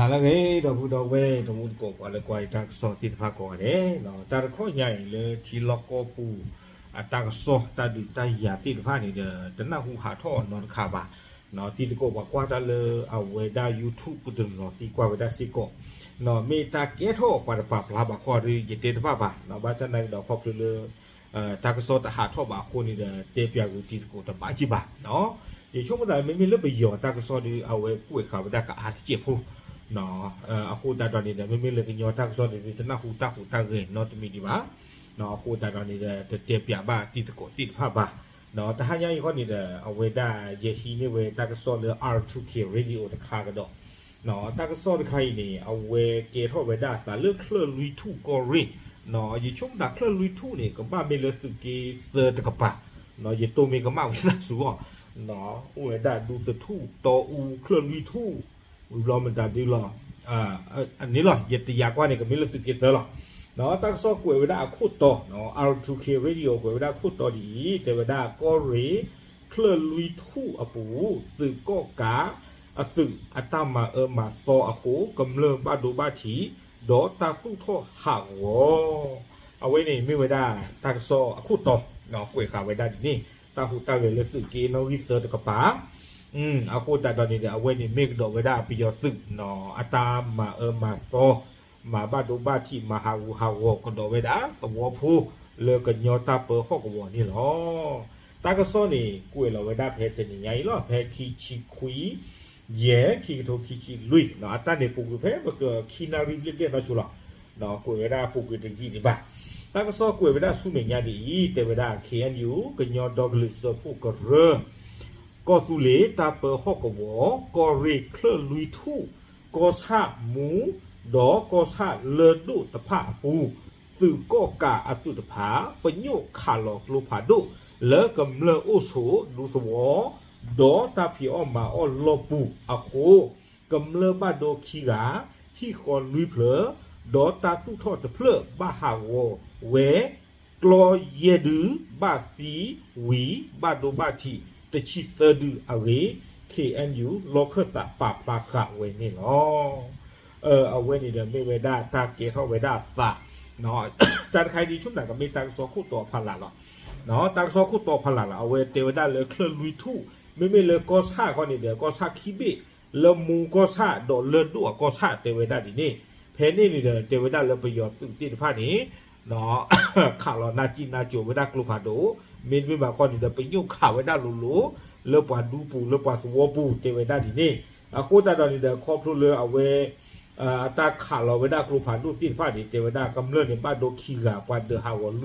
ဟါလၢအဂ့ၤ ဒီပုၢ်ဒီဝဲၢ် တံၤသကိး ပှၤလၢကွၢ်ယတၢ်ကစီၣ်သ့ၣ်တဖၣ်ကိးဂၤဒဲး, တၢ်တခီညါအံၤလၢထံလီၢ်ကီၢ်ပူၤ အတၢ်ကစီၣ်တၢ်ဒုးတၢ်ယၤသ့ၣ်တဖၣ်န့ၣ်ဒီး တနၢ်ဟူဟးထီၣ်နီတခါဘၣ်. တံၤသကိး ပှၤကွၢ်တၢ်လၢအဝဲဒၣ် YouTube ပူၤတနီၤသံကွၢ်ဝဲဒၣ်စ့ၢ်ကီး, မ့ၢ်တၢ်ကဲထီၣ်ပှၤတပာ်ဖျါဘၣ်ခီဒီး ယတဲတဘၣ်ဘၣ်, ဘၣ်ဆၣ်သနာ်က့ဒီးခီဖျိလၢ တၢ်ကစီၣ်တဟးထီၣ်ဘၣ်အဃိန့ၣ်ဒီး တဲပၠးကွံာ်တံၤသကိးတဘၣ်က့ၢ်ဘၣ်. ယဆိကမိၣ်သးမ့မ့ၢ်လၢပယီၤတၢ်ကစီၣ်ဒီး အဝဲကွဲးဃာ်ဝဲဒၣ်ကအါတစဲးဖိ, အဃိသတးဒီးန့ၣ်ဒီး မ့မ့ၢ်လၢကညီတၢ်ကစီၣ်ဒီး တနၢ်ဟူတၢ်ဟူးတၢ်ဂဲၤနီတမံၤဒံးဘၣ်. အဃိသတးဒီးန့ၣ်ဒီး တတဲပၠးဘၣ်တံၤသကိးသ့ၣ်တဖၣ်ဘၣ်. တဟါညါအံၤဃီန့ၣ်ဒီး အဝဲဒၣ်ယဟံးန့ၢ်ဝဲတၢ်ကစီၣ်လၢ R two K Radio တခါကဒီး တၢ်ကစီၣ်တခါအံၤန့ၣ် အဝဲကဲထီၣ်ဝဲဒၣ်အသးလၢချၢၣ်လွံၢ်ထူၣ်ကီၢ်ရ့ၣ်, ယဆိကမိၣ်သးချၢၣ်လွံၢ်ထူၣ်န့ၣ် ကဘၣ်မ့ၢ်လၢသုးက့သၢတကပၤ, ယတိၢ်မ့ၢ်ကမၣ်ဝံသးစူၤအီၤ, အိၣ်ဝဲဒၣ်ဒူသထူၣ် တီအူ ချၢၣ်လွံၢ်ထူၣ် ဝံၤဘျီမတၤဒုလီၤ, န့ၣ်လီၤ ယတယာ်ကွၢ်န့ၣ် ကမ့ၢ်လၢသုးက့သၢလီၤ. တၢ်ကစီၣ်ကွဲးဝဲဒၣ်အခိၣ်တီ, R two K Radio ကွဲးဝဲဒၣ်အခိၣ်တီဒ်အံၤ, တဲဝဲဒၣ်ကီၢ်ရ့ၣ် ချၢၣ်လွံၢ်ထူၣ်အပူၤ သုးကီၣ်ကးအသုးအတၢ်မၤအၢမၤသီအဃိ ကမျၢၢ်ဘၣ်ဒိဘၣ်ထံး ဒီးတၢ်သူၣ်ထီၣ်ဟးဂီၤ, အဝဲန့ၣ်မ့ၢ်ဝဲဒၣ်တၢ်ကစီၣ်အခိၣ်တီ, ကွဲးဃာ်ဝဲဒၣ်ဒ်န့ၣ် တၢ်ဟူးတၢ်ဂဲၤလၢသုးက့နီၣ်ဂံၢ်သၢတကပၤ, အဃိသတးဒီးန့ၣ်ဒီး အဝဲန့ၣ်မ့ၢ်ကဒီးဝဲဒၣ်ပယီၤသုး အတၢ်မၤအၢမၤသီ မၤဘၣ်ဒိဘၣ်ထံး မၤဟးဂူာ်ဟးဂီၤကဒီးဝဲဒၣ်သဝီဖိ လၢကညီတၢ်ပၢဟီၣ်ကဝီၤန့ၣ်လီၤ. တၢ်ကစီၣ်န့ၣ် ကွဲးလီၤဝဲဒၣ်ဖဲတနံၤညါအံၤလီၤ, ဖဲခံဆံခွံ ယဲၢ် ခံကထိခံဆံလွံၢ်, အတၢ်န့ၣ်ပူၤကွံာ်ဖဲပကခံနၣ်ရံၣ်ဘျဲၣ်ဘျဲၣ်နီၢ်ဆိလီၤ. ကွဲးဝဲဒၣ်ပူၤကွံာ်တယံာ်ဒံးဘၣ်. တၢ်ကစီၣ်ကွဲးဝဲဒၣ်ဆူမဲာ်ညါဒ်အံၤ, တဲဝဲဒၣ် K N U ကညီဒီကလုာ်စၢဖှိၣ်ကရၢ ကီၢ်သူလ့ၤတၢ်ပၢဟီၣ်ကဝီၤ, ကီၢ်ရ့ၣ်ချၢၣ်လွံၢ်ထူၣ်, ကီၢ်ဆၣ်မူ ဒီးကီၢ်ဆၣ်လၢၢ်ဒိၣ်တဖၣ်အပူၤ, သုးကီၣ်ကးအသုးတဖၣ် ပညိၣ်ခးလီၤကျိဖးဒိၣ် လၢကမျၢၢ်အိၣ်ဆိးဒူသဝီ ဒီးတၢ်ဖံးအီၣ်မၤအီၣ်လီၢ်ပူၤအဃိ, ကမျၢၢ်ဘၣ်ဒိခံဂၤ, ဟံၣ်ဃီလွံၢ်ဖျၢၣ်, ဒီးတၢ်သူၣ်ထီၣ်တဖျၢၣ်ဘၣ်ဟးဂီၤဝဲ ကျီယဲၢ်ဒု, ဘၣ်သံဝံၤဘၣ်ဒိဘၣ်ထံးတဆံသၢဒုအဂ့ၢ် K N U လီၢ်ခၢၣ်သးပာ်ဖျါဃာ်ဝဲန့ၣ်လီၤ. အဝဲန့ၣ်ဒီးမ့ၢ်ဝဲဒၣ်တၢ်ကဲထီၣ်ဝဲဒၣ်အသး, တၢ်တခါအံၤဒ်ဆိကမိၣ်ကမ့ၢ်တၢ်ကစီၣ်ခိၣ်တီဖးလၢ်လီၤ. တၢ်ကစီၣ်ခိၣ်တီဖးလၢ်လီၤ, အဝဲတဲဝဲဒၣ်လၢချၢၣ်လွံၢ်ထူၣ်, မ့မ့ၢ်လၢကီၢ်ဆၣ်ခီန့ၣ်ဒီး ကီၢ်ဆၣ်ခံဘ့ၣ်, လၢမူကီၢ်ဆၣ် ဒီးလၢၢ်ဒိၣ်အကီၢ်ဆၣ် တဲဝဲဒၣ်ဒ်န့ၣ်, ဖဲန့ၣ်န့ၣ်ဒီး တဲဝဲဒၣ်လၢပယီၤသုးသ့ၣ်တဖၣ်န့ၣ် ခးလီၤနၢ်ကံၣ်နၢ်ကိၤဝဲဒၣ်ကျိဖးဒိၣ်, မ့တမ့ၢ်ဘၣ်ခီန့ၣ်ဒီး ပညိၣ်ခးဝဲဒၣ်လိၤလိၤ လၢပှၤဒူပူၤ လၢပှၤသဝီပူၤ တဲဝဲဒၣ်ဒ်န့ၣ်, အဃိသတးဒီးန့ၣ်ဒီး ခီဖျိလၢအဝဲ အတၢ်ခးလီၤဝဲဒၣ်ကျိဖးဒိၣ်သ့ၣ်တဖၣ်န့ၣ် တဲဝဲဒၣ်ကမျၢၢ်န့ၣ် ဘၣ်ဒိခံဂၤ ပှၤဒၢးဟးဂီၤ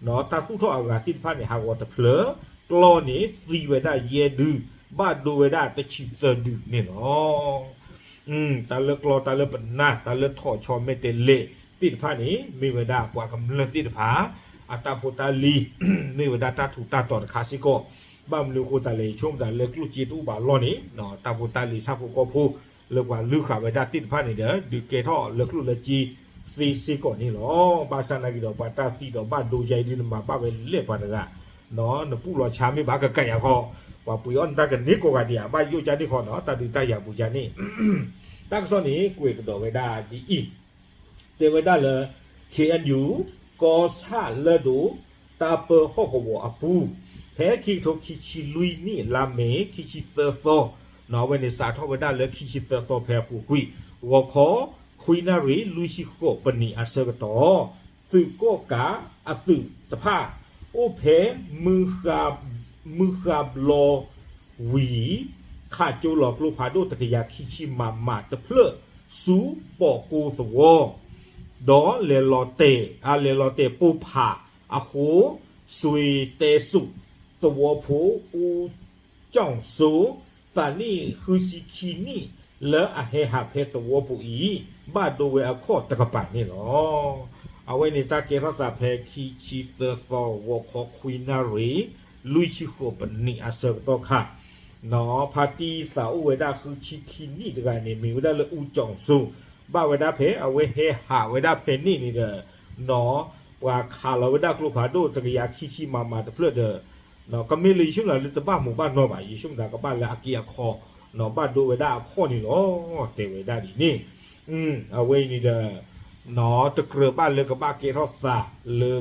လွံၢ်ဖျၢၣ်, တၢ်သူၣ်ထီၣ်အဂၤသ့ၣ်တဖၣ်န့ၣ် ဟးဂီၤတဖျၢၣ်, ကျီန့ၣ် သံဝဲဒၣ်ယဲၢ်ဒု, ဘၣ်ဒိဝဲဒၣ်တဆံသၢဒုန့ၣ်လီၤ. တၢ်လၢကျီ တၢ်လၢပနၢ် တၢ်လၢထီၣ်ဆီမဲာ်တဲးလဲးသ့ၣ်တဖၣ်န့ၣ် မ့ၢ်ဝဲဒၣ်ပှၤကမျၢၢ်သ့ၣ်တဖၣ် အတၢ်ဖိတၢ်လံၤ, မ့ၢ်ဝဲဒၣ်တၢ်ထူးတၢ်တီၤတခါစ့ၢ်ကီး, ဘၣ်မနုၤအဃိသတးလဲၣ် ဆိကမိၣ်သးလၢကျိၣ်စ့တအိၣ်ဘၣ်အလီၢ်န့ၣ် တၢ်ဖိတၢ်လံၤဆၣ်ဖိကီၢ်ဖိ လၢပှၤလုၢ်ဃာ်ဝဲဒၣ်သ့ၣ်တဖၣ်န့ၣ်ဒီး ဒုးကဲထီၣ်လၢကျိၣ်လၢစ့သ့စ့ၢ်ကီးန့ၣ်လီၤ. ဘၣ်ဆၣ်သနာ်က့ဒီး ပှၤတၢ်သံဒီးဘၣ်ဒိယါအံၤဒုး နမၤဘၣ်ဝဲလဲၣ်ပှၤတဂၤ, နပူၣ်လီၤဆါမ့ၢ်ဘၣ်ကကဲယၤခီ, ပှၤပှ့ၤအီၣ်နတၢ်ကန့ၢ်ကိးဂၤဒဲးဧါ, ဘၣ်ယိၣ်ကၢန့ၣ်ခီနီၤ တၢ်ဒုးတၢ်ယၤပူၤယါန့ၣ် တၢ်ကစီၣ်န့ၣ် ကွဲးကဒီးဝဲဒၣ်ဒ်အံၤ, တဲဝဲဒၣ်လၢ K N U ကီၢ်ဆၣ်လၢၢ်ဒိၣ် တၢ်ပၢဟီၣ်ကဝီၤအပူၤ, ဖဲခံကထိခံဆံလွံၢ်နံၣ် လါမ့ၤ ခံဆံသၢသီ, အဝဲန့ၣ်စးထီၣ်ဝဲဒၣ်လၢခံဆံသၢသီ ဖဲအပူၤကွံာ် ဂီၤခီ ခွံနၣ်ရံၣ် လွံၢ်ဆံဃိးပနံးအဆၢကတီၢ်, သုးကီၣ်ကးအသုးတဖၣ် အိၣ်ဖဲ မုၢ်ဃာဘျီဝံၤ ခးကၠိလီၤကျိဖးဒိၣ် တကယၤခံဆံ မမ တဖျၢၣ် ဆူပီၣ်ကိသဝီ, ဒီးလဲၤလီၤတဲာ် လဲၤလီၤတဲာ်ပိၢ်ဖးအဃိ, စွ့ၤတဲစိး သဝီဖိ အူကၠီၣ်စိ သးနံၣ်ဃုဆံခံနံၣ် လၢအဟဲဟးဖဲသဝီပူၤအံၤ ဘၣ်ဒိဝဲအခီၣ်တကပၤန့ၣ်လီၤ. အဝဲန့ၣ်တၢ်ကဲထီၣ်သးဖဲခံဆံသၢသီ ဂီၤခီခွံနၣ်ရံၣ် လွံၢ်ဆံဃိးပနံးအဆၢကတီၢ်ခါ, ဖါတံၢ်သးအိၣ်ဝဲဒၣ်ဃုဆံခံနံၣ်တဂၤန့ၣ် မ့ၢ်ဝဲဒၣ်လၢအူကၠီၣ်စိ ဘၣ်ဝဲဒၣ်ဖဲ အဝဲဟဲဟးဝဲဒၣ်ဖဲန့ၣ်န့ၣ်ဒီး ပှၤခးလီၤဝဲဒၣ်ကျိဖးဒိၣ် တကယၤခံဆံ မမ တဖျၢၣ်ဒီး ကမ့ၢ်လၢယဆိကမိၣ်လၢတဘၣ်မူးဘၣ်နီၢ်ဘၣ်, ယဆိကမိၣ်ကဘၣ်လၢအက့အခီ ဘၣ်ဒိဝဲဒၣ်အခီၣ်န့ၣ်လီၤ. တဲဝဲဒၣ်ဒ်န့ၣ် အဝဲအံၤန့ၣ်ဒီး တကြၢးဘၣ်လၢကဘၣ်ကဲထီၣ်သးလၢ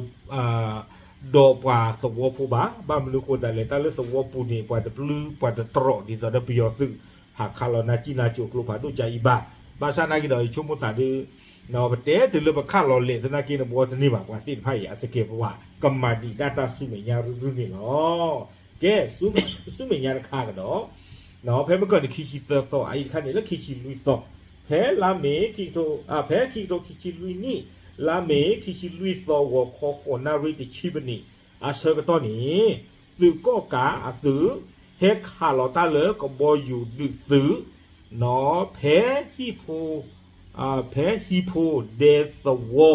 ဒီးပှၤသဝီဖိဘၣ်. ဘၣ်မနုၤဃိသတးလဲၣ် တၢ်လၢသဝီပူၤန့ၣ် ပှၤတပျုၢ်ပှၤတတြီးဒ်သိးဒီးပယီၤသုး ဟးခးလီၤနါစံၣ်နါစိၤကျိဖးဒိၣ်ကါအံၤဘၣ်. ဘၣ်ဆၣ်နာ်က့ဒီး ယဆိကမိၣ်သးဒ် ပတဲတုၤလၢပခးလီၤလဲာ်သနာ်က့န့ၣ် ဘှီတန့ၢ်ဘၣ် ပှၤသ့ၣ်တဖၣ်အံၤ အစကဲးပဝး ကမၤဒံးဒၣ်တၢ်ဆူမဲာ်ညါရုၢ်ရုၢ်န့ၣ်လီၤ. ကဲ ဆူမဲာ်ညါတခါကဒီး ဖဲမုၢ်ကီၢ်န့ၣ် ခံဆံသၢသီ အအံၤတခါန့ၣ်လၢခံဆံလွံၢ်သီ ဖဲလါမ့ၤ ဖဲခံကထိခံဆံလွံၢ်နံၣ် လါမ့ၤ ခံဆံလွံၢ်သီ ဂီၤခီဃိးနၣ်ရံၣ်တဆံပနံး အဆၢကတီၢ်န့ၣ် သုးကီၣ်ကးအသုး ဟဲခးလီၤတၢ်လၢကဘီယူၤဒုးသုး ဖဲဟံၣ်ဖိ ဖဲဟံၣ်ဖိဒဲသဝီ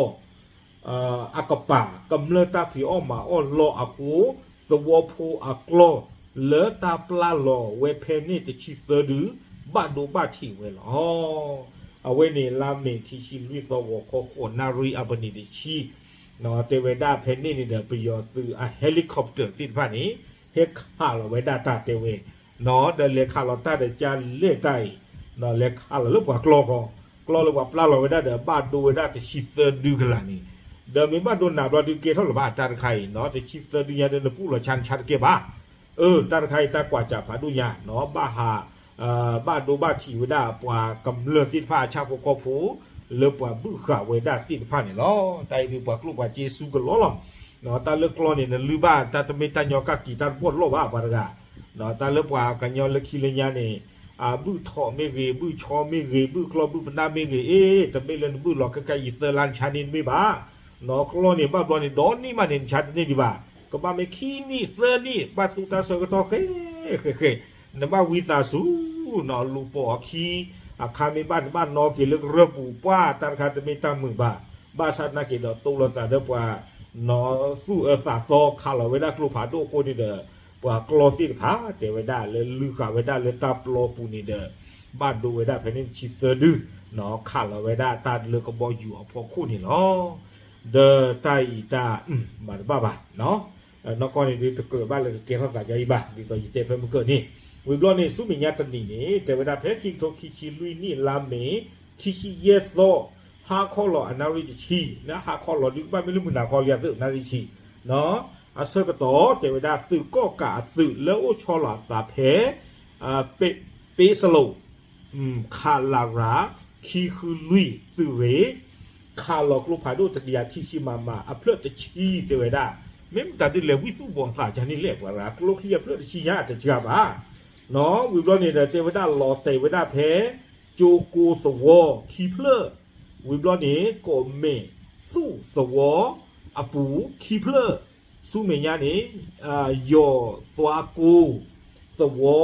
အကပၤ ကမျၢၢ်တၢ်ဖံးအီၣ်မၤအီၣ်လီၢ်အဃိ သဝီဖိအကျီၢ် လၢတၢ်ပျၢ်လီၤဝဲဖဲန့ၣ်တဆံသၢဒု ဘၣ်ဒိဘၣ်ထံးဝဲလီၤ. အဝဲန့ၣ် လါမ့ၤ ခံဆံလွံၢ်သီ ဂီၤခီဃိးနၣ်ရံၣ်အပနံးတဆံ တဲဝဲဒၣ်ဖဲန့ၣ်န့ၣ်ဒီး ပယီၤသုးအ helicopter သ့ၣ်တဖၣ်န့ၣ် ဟဲခးလီၤဝဲဒၣ်တၢ်တဲဝဲ ဒီးလဲၤခးလီၤတၢ်ဒီးကၢ်လဲၢ်တၢ်အံၤ လဲၤခးလီၤလၢပှၤကျီၢ်ဃီ ကျီၢ်လၢပှၤပျၢ်လီၤဝဲဒၣ်ဒီး ဘၣ်ဒိဝဲဒၣ်တဆံသၢဒုကလာ်န့ၣ် ဒီးမ့ၢ်ဘၣ်ဒိနးဘျီဒုးကဲထီၣ်လၢၤဘၣ်တၢ်တခါအံၤ တဆံသၢဒုညါဒီး နပူၣ်လီၤဆါနဆါတကဲဘၣ်. အၢ တၢ်တခါအံၤတၢ်ကွၢ်စးဖးဒိၣ်ညါ ဘၣ်ဟး ဘၣ်ဒိဘၣ်ထံးဝဲဒၣ်ပှၤကမျၢၢ်သ့ၣ်တဖၣ်အဆၣ်ဖိကီၢ်ဖိ လၢပှၤဘုၣ်ဃာ်ဝဲဒၣ်သ့ၣ်တဖၣ်န့ၣ်လီၤ. တၢ်အံၤဒုးပှၤကျိၣ်ပှၤစ့စူကလီလီၤ. တၢ်လၢကျီၢ်န့ၣ် နလုၢ်ဘၣ်တၢ်တမ့ၢ်တၢ်ညီကၢ်က့ၤတၢ်တဘီၣ်လီၢ်ဘၣ်ပှၤတဂၤ တၢ်လၢပှၤကညီလၢခံလၢညါန့ၣ် ဘုၣ်ထီၣ်မ့ၢ်ဂ့ၤ ဘုၣ်ဆီမ့ၢ်ဂ့ၤ ဘုၣ်ကျီၢ်ဘုၣ်ပနၢ်မ့ၢ်ဂ့ၤ အ့ တမ့ၢ်လၢနဘုၣ်လီၤခဲကနံၣ်အံၤသၢလါနဆါန့ၢ်တမ့ၢ်ဘၣ်. ကျီၢ်န့ၣ်ဘၣ်ဘျီန့ၣ် ဒီနံၣ်မးန့ၣ် နဆါတန့ၢ်ဒံးဘၣ်. ကဘၣ်မ့ၢ်ခံနံၣ်သၢနံၣ် ဘၣ်သူတၢ်ဆၢကတီၢ်ဃဲဃဲဃဲ နဘၣ်ဝံသးစူၤ နီၢ်လူၤပိာ်အခံ အခါမ့ၢ်ဘၣ်တဘၣ်နီၣ်က့ၤလၢကရၢၢ်ပူၤပှၢ် တၢ်တခါတမ့ၢ်တၢ်မုာ်ဘၣ်. ဘၣ်ဆၣ်သနာ်က့ဒီး တိၢ်လိာ်သးဒီးပှၤ နီၢ်သူၣ်အၢသးသီ ခးလီၤဝဲဒၣ်ကျိဖးဒိၣ်အဃိန့ၣ်ဒီး ပှၤကျီၢ်သ့ၣ်တဖၣ် တဲဝဲဒၣ်လၢလုၢ်ဃာ်ဝဲဒၣ်လၢတၢ်ပျီပူၤန့ၣ်ဒီး ဘၣ်ဒိဝဲဒၣ်ဖဲန့ၣ်တဆံသၢဒု ခးလီၤဝဲဒၣ်တၢ်လၢကဘီယူၤအဖီခိၣ်န့ၣ်လီၤ. ဒီးတၢ်အံၤတၢ် ဘၣ်တဘၣ်ဘၣ် နီၢ်ကီၢ်န့ၣ်ဒုးတကြၢးဘၣ်လၢကကဲထီၣ်သးဒ်အံၤဘၣ် ဒ်သိးယတဲဖဲမုၢ်ကၢၢ်န့ၣ် ဝံၤဘျီန့ၣ် ဆူမဲာ်ညါတနံၤန့ၣ် တဲဝဲဒၣ်ဖဲခံကထိခံဆံလွံၢ်နံၣ်လါမ့ၤ ခံဆံယဲၢ်သီ ဟါခီလီၤအနၣ်ရံၣ်တဆံ ဟါခီလီၤဒုးကဘၣ်မ့ၢ်လၢမုၢ်နၤခီလံအသိးနၣ်ရံၣ်တဆံ အဆၢကတီၢ်တဲဝဲဒၣ်သုးကီၣ်ကးအသုးလၢအိၣ်ဆီလီၤအသးဖဲ ပ့စလိး ခလရ ခံဃုလွံၢ်သုးရ့ၣ် ခးလီၤကျိဖးဒိၣ်တကယၤခံဆံမမ အဖျၢၣ်တဆံတဲဝဲဒၣ် မ့ၢ်မတၤဒုးလဲၤဝံသူၣ်ဘီၣ်သးဒ်န့ၣ်လဲၣ် ပှၤတဂၤ ကျိချံအဖျၢၣ်တဆံညါအတစှၤဘၣ် ဝံၤဘျီန့ၣ်ဒီးတဲဝဲဒၣ်လီၤတဲာ်ဝဲဒၣ်ဖဲ ကၠိကိသဝီခံဖျၢၣ် ဝံၤဘျီန့ၣ် ကိးမဲာ်သူၣ်သဝီအပူၤခံဖျၢၣ် ဆူမဲာ်ညါန့ၣ် ယီၤသွါကိသဝီ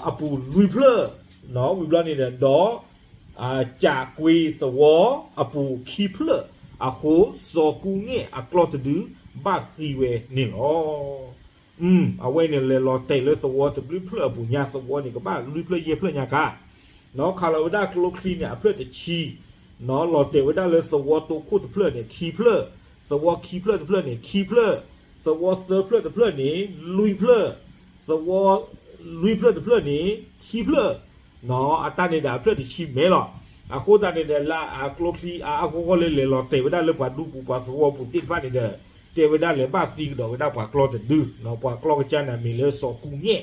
အပူၤလွံၢ်ဖျၢၣ် ဝံၤဘျီန့ၣ်ဒီး ဒီး ကၠးကွ့သဝီအပူၤခံဖျၢၣ်အဃိ စီၤကူငဲၣ်အကျီၢ်တဒုဘၣ်သံဝဲန့ၣ်လီၤ. အဝဲန့ၣ်လဲၤလီၤတဲာ်လၢသဝီတဘျုးဖျၢၣ်အပူၤညါ သဝီန့ၣ်ကဘၣ်လွံၢ်ဖျၢၣ်ယဲၢ်ဖျၢၣ်ညါကါ နီၢ်ခးလီၤဝဲဒၣ်ကျိချံန့ၣ် အဖျၢၣ်တဆံ နီၢ်လီၤတဲာ်ဝဲဒၣ်လၢသဝီတိခိၣ်တဖျၢၣ်န့ၣ် ခံဖျၢၣ်, သဝီခံဖျၢၣ်တဖျၢၣ်န့ၣ် ခံဖျၢၣ်, သဝီသၢဖျၢၣ်တဖျၢၣ်န့ၣ် လွံၢ်ဖျၢၣ်, သဝီလွံၢ်ဖျၢၣ်တဖျၢၣ်န့ၣ် ခံဖျၢၣ်, နီၢ်အတၢ်န့ၣ်ဒီးအဖျၢၣ်တဆံမဲာ်လီၤ. အဃိသတးန့ၣ်ဒီး လၢအကျိချံအါအါဂီၢ်ဂီၢ်လၢလဲၤလီၤတဲာ်ဝဲဒၣ်လၢပှၤဒူပူၤပှၤသဝီပူၤသ့ၣ်တဖၣ်န့ၣ်ဒီး တဲဝဲဒၣ်လဲၤဘၣ်သံကဒီးဝဲဒၣ်ပှၤကျီၢ်တဒု, ပှၤကျီၢ်ကစၢ်န့ၣ်မံၤလၢစီၤကူငဲၣ်,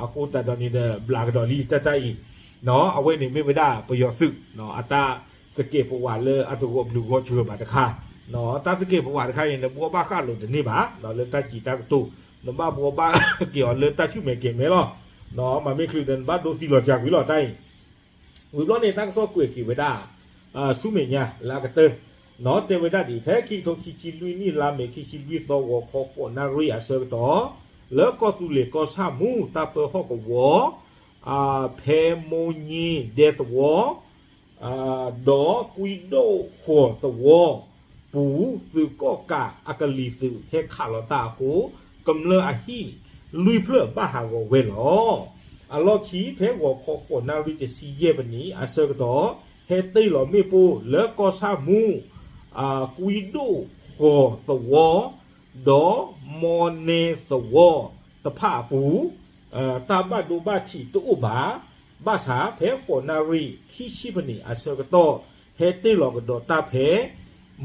အဃိသတးဒီးန့ၣ်ဒီး ဘျးကဒီးလံတၢ်တၢ်အံၤ, အဝဲန့ၣ်မ့ၢ်ဝဲဒၣ်ပယီၤသုး အတၢ်သကဲးပဝးလၢအတဂီၤဘျုးဂီၤဆှၢဘၣ်တခါ, တၢ်သကဲးပဝးတခါအံၤန့ၣ် နဘှီဘၣ်ဃးလိာ်တန့ၢ်ဘၣ် လၢတၢ်စံးတၢ်ကတိၤ, နဘၣ်ဘှီဘၣ်က့ၤအီၤလၢတၢ်ဆူၣ်မဲာ်ကဲၤမဲာ်လီၤ. မ့မ့ၢ်ချုးဒီးနဘၣ်ဒိသံလီၤစှၤကွံာ်လီၤတၢ်အံၤ ဝံၤဘျီန့ၣ် တၢ်ကစီၣ်ကွဲးက့ၤဝဲဒၣ် ဆူမဲာ်ညါလၢအကတၢၢ်, နီၢ်တဲဝဲဒၣ်ဒ်အံၤ, ဖဲခံကထိခံဆံလွံၢ်နံၣ်လါမ့ၤ ခံဆံလွံၢ်သီ ဂီၤခီဃိးနၣ်ရံၣ်အဆၢကတီၢ်, လၢကီၢ်သူလ့ၤကီၢ်ဆၣ်မူ တၢ်ပၢဟီၣ်ကဝီၤ ဖဲမိၢ်ည့ဒဲသဝီ ဒီးကွံဒိၣ်ဃီၤသဝီပူၤ သုးကီၣ်ကးအကလံၤသုး ဟဲခးလီၤတၢ်အဃိ ကမျၢၢ်အဟံၣ်လွံၢ်ဖျၢၣ်ဘၣ်ဟးဂီၤဝဲလီၤ. အလီၢ်ခံ ဖဲဂီၤခီဃိးနၣ်ရံၣ်တဆံယဲၢ်မံးနံးအဆၢကတီၢ် ဟဲတ့ၢ်လီၤမ့ၣ်ပိၢ်လၢကီၢ်ဆၣ်မူ ကွံဒိၣ်ဃီၤသဝီ ဒီးမိၢ်နဲသဝီတဖၣ်အပူၤ တၢ်ဘၣ်ဒိဘၣ်ထံးတအိၣ်ဘၣ်. ဘၣ်ဆၣ်ဖဲဃိးနၣ်ရံၣ်ခံဆံဖဲန့ၣ်အဆၢကတီၢ် ဟဲတ့ၢ်လီၤကဒီးတၢ်ဖဲ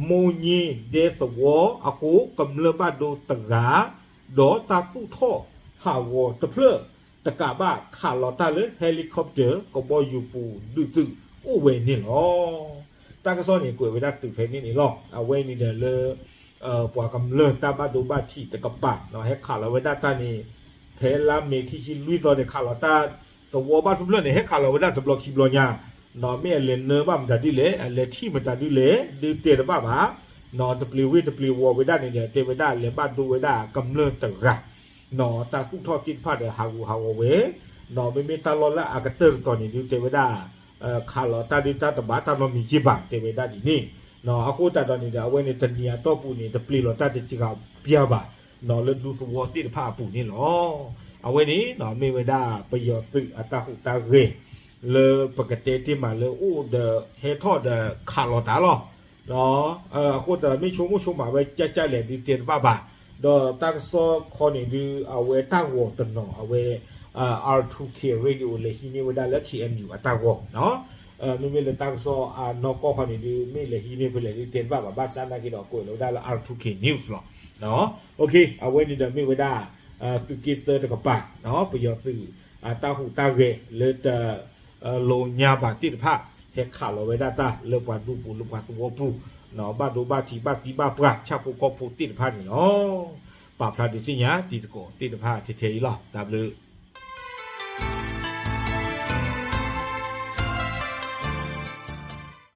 မိၢ်ည့ဒဲသဝီအဃိ ကမျၢၢ်ဘၣ်ဒိတဂၤ ဒီးတၢ်သူၣ်ထီၣ်ဟးဂီၤတဖျၢၣ် တကးဘၣ်ခးလီၤတၢ်လၢ helicopter ကဘီယူၤပူၤဒုးသုးအိၣ်ဝဲန့ၣ်လီၤ. တၢ်ကစီၣ်န့ၣ် ကွဲးဝဲဒၣ်တုၤဖဲန့ၣ်န့ၣ်လီၤ. အဝဲန့ၣ်ဒီးလၢ ပှၤကမျၢၢ်တၢ်ဘၣ်ဒိဘၣ်ထံးတကပၤ ဟဲခးလီၤဝဲဒၣ်တၢ်န့ၣ် ဖဲလါမ့ၤခံဆံလွံၢ်သီန့ၣ် ခးလီၤတၢ်သဝီဘၣ်ထူၣ်ဖျၢၣ်န့ၣ် ဟဲခးလီၤဝဲဒၣ်တဘျီခံဘျီညါ, မ့ၢ်အလဲၤနၢဘၣ်မတၤဒ်လဲၣ် အလဲၤထံၣ်မတၤဒ်လဲၣ် ဒုးတဲတဘၣ်ဘၣ်, တပျ့ၤဝ့ၢ်တပျ့ၤဝီၤဝဲဒၣ်န့ၣ်ဒီး တဲဝဲဒၣ်လဲၤဘၣ်ဒိဝဲဒၣ်ကမျၢၢ်တဂၤ, တၢ်သူၣ်ထီၣ်သ့ၣ်တဖၣ်ဒီးဟးဂူာ်ဟးဂီၤဝဲ, မ့မ့ၢ်တၢ်လီၢ်လၢအကတၢၢ်တတီၤန့ၣ် ဒုးတဲဝဲဒၣ် ခးလီၤတၢ်ဒုးတၢ်တဘၣ်တၢ်နီတမံၤက့ဘၣ် တဲဝဲဒၣ်ဒ်န့ၣ်, အဃိသတးဒီးန့ၣ်ဒီး အဝဲန့ၣ်တနံၤအတီၢ်ပူၤန့ၣ် တပျ့ၤလီၤတၢ်တစှၤပျၢ်ဘၣ် လၢဒူသဝီသ့ၣ်တဖၣ်အပူၤန့ၣ်လီၤ. အဝဲန့ၣ် မ့ၢ်ဝဲဒၣ်ပယီၤသုးအတၢ်ဟူးတၢ်ဂဲၤ လၢပကတဲတ့ၢ်မးလၢအိၣ်ဒီးဟဲထီၣ်ဒီးခးလီၤတၢ်လီၤ. အဃိသတးဒီးမ့ၢ်ဆိကမိၣ်ဆိကမးဝဲကၠၢ်ကၠၢ်လဲၣ်ဒုးတဲတဘၣ်ဘၣ်, ဒီးတၢ်ကစီၣ်ခီန့ၣ်ဒုး အဝဲတၢ်ဂီၤတနီၤ အဝဲ R two K Radio လဲၤဟံးန့ၢ်ဝဲဒၣ်လၢ K N U အတၢ်ဂီၤ မ့မ့ၢ်လၢတၢ်ကစီၣ်အနီၢ်ကီၢ်ခီန့ၣ်ဒုး မ့ၢ်လဲၤဟံးန့ၢ်ဖဲလဲၣ်ဒုးတဲတဘၣ်ဘၣ်, ဘၣ်ဆၣ်သနာ်က့ဒီးကွဲးလီၤဝဲဒၣ်လၢ R two K News လီၤ. အဝဲန့ၣ်ဒီးမ့ၢ်ဝဲဒၣ် သုးက့သၢတကပၤ ပယီၤသုးအတၢ်ဟူးတၢ်ဂဲၤလၢတလိညါဘၣ်သ့ၣ်တဖၣ် ဟဲခးလီၤဝဲဒၣ်တၢ်လၢပှၤဒူပူၤလၢပှၤသဝီပူၤ, ဘၣ်ဒိဘၣ်ထံးဘၣ်သံဘၣ်ပှၢ် ဆၣ်ဖိကီၢ်ဖိသ့ၣ်တဖၣ်န့ၣ်လီၤ. ပာ်ဖျါဒုးသ့ၣ်ညါတံၤသကိးသ့ၣ်တဖၣ်ထဲထဲအံၤလီၤ. တၢ်ဘျုး